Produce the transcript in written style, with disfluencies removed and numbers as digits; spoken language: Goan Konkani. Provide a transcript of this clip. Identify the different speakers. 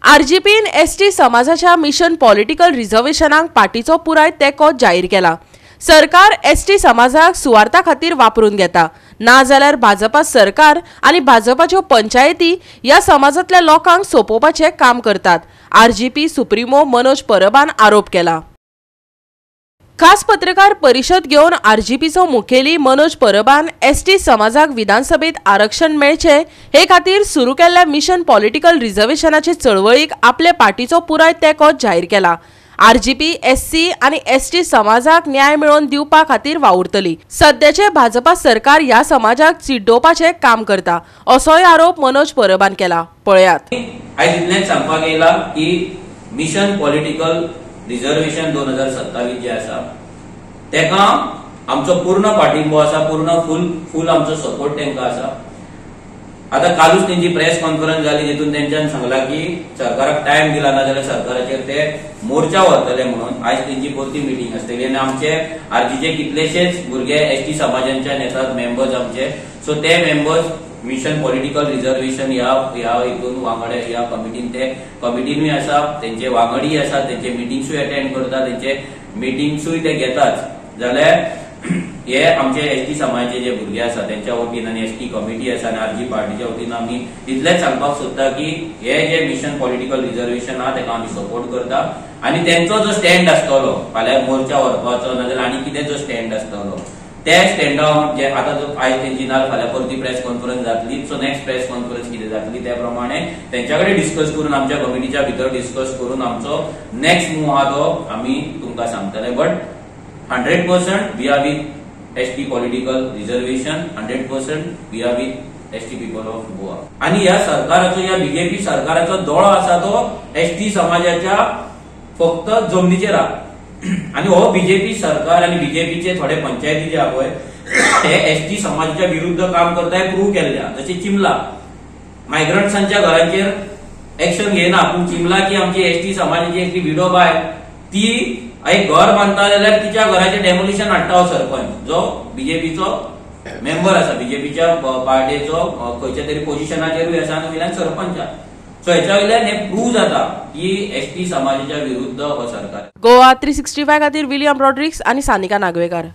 Speaker 1: आरजीपीन एसटी समाजाच्या मिशन पॉलिटिकल रिझर्वेशनाक पार्टीचो पुराय तेंको जाहीर केला. सरकार एसटी समाजाक सुवार्था खातीर वापरून घेता, नाजाल्यार भाजपा सरकार आनी भाजपाच्यो पंचायती ह्या समाजांतल्या लोकांक सोंपोवपाचें काम करतात, आरजीपी सुप्रिमो मनोज परबान आरोप केला. खास पत्रकार परिशद घेवन आरजीपीचो मुखेली मनोज परबान एसटी समाजाक विधानसभेत आरक्षण मेळचें हे खातीर सुरू केल्ल्या मिशन पॉलिटिकल रिझर्वेशनाचे चळवळीक आपले पार्टीचो पुराय तेंको जाहीर केला. आरजीपी एससी आनी एसटी समाजाक न्याय मेळोवन दिवपा खातीर वावुरतली. सद्याचे भाजपा सरकार ह्या समाजाक चिड्डोवपाचें काम करता, असोय आरोप मनोज परबान केला. पळयात.
Speaker 2: आयज इतलेंच सांगपाक येयला की मिशन पॉलिटिकल रिझर्वेशन 2027 जे आसा तेका आमचो पूर्ण पाठिंबो आसा, पूर्ण फूल आमचो सपोर्ट तेंका आसा. आता कालूच तेंची प्रेस कॉन्फरन्स जाली जितून तेंच्यान सांगला की सरकाराक टायम दिला ना जाल्यार सरकाराचेर ते मोर्चा व्हरतले म्हणून. आयज तेंची परती मिटींग आसतली आनी आमचे आरजीचे कितलेशेच भुरगे एसटी समाजांच्यान येतात मेंबर्स आमचे, सो ते मेंबर्स मिशन पॉलिटिकल रिझर्वेशन ह्या हितून वांगडे ह्या कमिटीन ते कमिटीनूय आसा, तेंचे वांगडीय आसा, तेंचे मिटिंग्सूय अटेंड करता, तेंचे मिटिंग्सूय ते घेतात. जाल्यार हे आमचे एसटी समाजाचे जे भुरगे आसा तेंच्या वतीन आनी एसटी कमिटी आसा आनी आरजी पार्टीच्या वतीन आमी इतलेंच सांगपाक सोदता की हे जे मिशन पॉलिटिकल रिझर्वेशन आहा तेका आमी सपोर्ट करता आनी तेंचो जो स्टँड आसतलो फाल्यां मोर्चा व्हरपाचो नाजाल्यार आनी कितें जो स्टँड आसतलो ते स्टँडार जे आतां जो आयज तेंची ना फाल्यां परती प्रेस कॉन्फरन्स जातली, सो नेक्स्ट प्रेस कॉन्फरन्स कितें जातली त्या प्रमाणे तेंच्या कडेन डिस्कस करून आमच्या कमिटीच्या भितर डिस्कस करून आमचो नेक्स्ट मूव आहा तो आमी तुमकां सांगतले. But 100% we are with ST political reservation, 100% we are with ST people of Goa. आनी ह्या सरकाराचो, ह्या बीजेपी सरकाराचो दोळो आसा तो एसटी समाजाच्या फक्त जमनीचेर आहा. आनी हो बीजेपी सरकार आनी बीजेपीचे थोडे पंचायती जे आहा पळय हे एसटी समाजाच्या विरुद्ध काम करता हे प्रूव केल्ले आहा. जशें चिमला मायग्रंट्सांच्या घरांचेर एक्शन घेयना, पूण चिमला की आमची एसटी समाजाची एकली विडो बायल ती एक घर बांदता जाल्यार तिच्या घराचें डेमोलिशन हाडटा हो सरपंच जो बीजेपीचो मेंबर आसा, बीजेपीच्या पार्टेचो खंयच्या तरी पोजिशनाचेरूय आसा आनी वयल्यान सरपंच आसा. सो हेच्या वयल्यान हें प्रूव जाता की एसटी समाजाच्या विरुद्ध हो सरकार.
Speaker 1: गोवा 365 खातीर विलियम रॉड्रिक्स आनी सानिका नागवेकर.